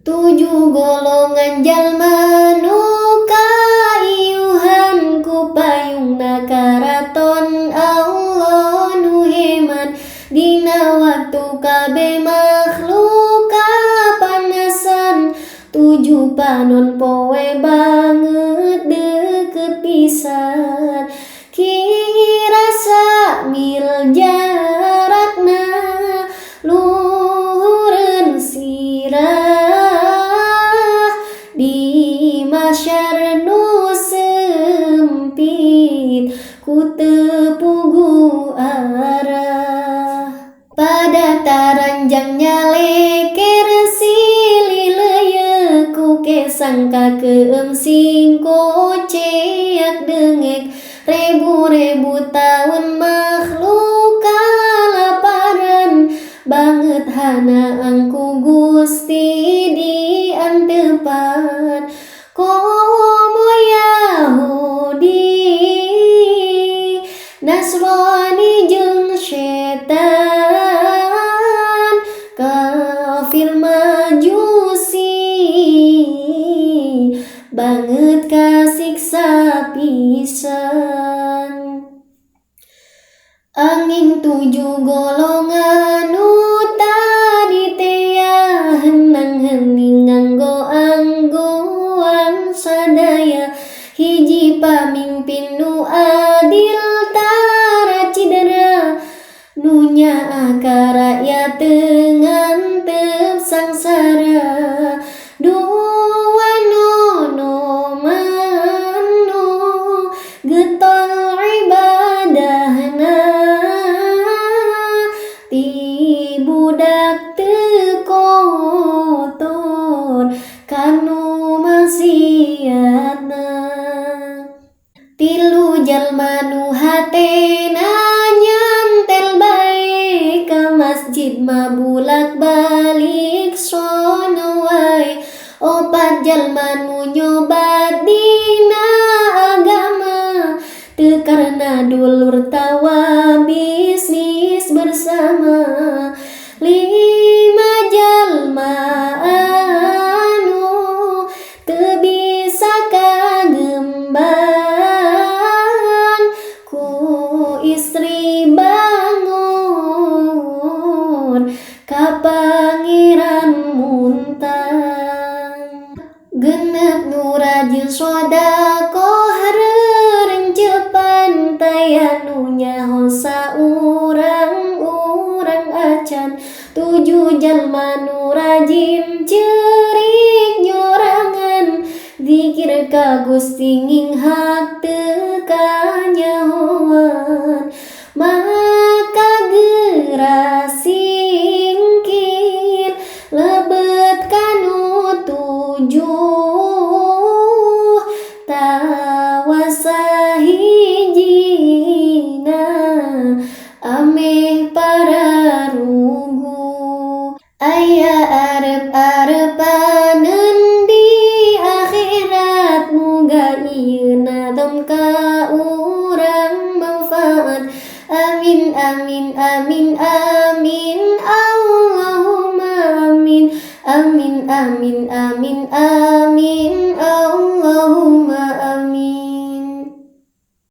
Tujuh golongan jalma nu kaiuhan ku payungna karaton Allah nu heman. Dina waktu kabeh makhluk kapanasan, tujuh panon poe banget deket pisan. Kira mil jarakna luhureun sirah, di masyar nu sempit ku teu puguh arah. Pada taranjang nyaleker silih leuyeuk, ku kesang ka keum sing koceak dengek. Rebu-rebu tahun makhluk kalaparan, banget hana angku Gusti di antepan. Komo Yahudi Nasrani jeung setan, kafir Majusi banget kasiksa pisan. Angin tujuh golongan nu tadi tea, henang hening nganggo anggoan sadaya. Hiji pamimpin nu adil tara cidera, nu nyaah ka rakyat teu ngantep sangsara. Dua nonoman nu getol ibadahna, ti budak teu kotor kanu maksiatna. Tilu jalma nu hatena nyantel bae, ka masjid mah bulak balik sono wae. Opat jalma nu nyobat dina agama, teu karena dulur tawa bisnis bersama. Lima jalma anu teu bisa kagembang, ku istri bangun ka pangeran muntang. Genep nu rajin sodakoh rencepan, taya nu nyaho saurang-urang acan. Tujuh jalma nu rajin cerik nyorangan, zikir ka Gusti nginghak teu kanyahoan. Maka geura singkir lebet kanu tujuh, tawasa hijina ameh pararugu. Aya arep-arepaneun di akhirat, muga ieu nadom ka urang manfaat. Amin amin amin amin Allahumma amin. Amin amin amin amin Allahumma amin.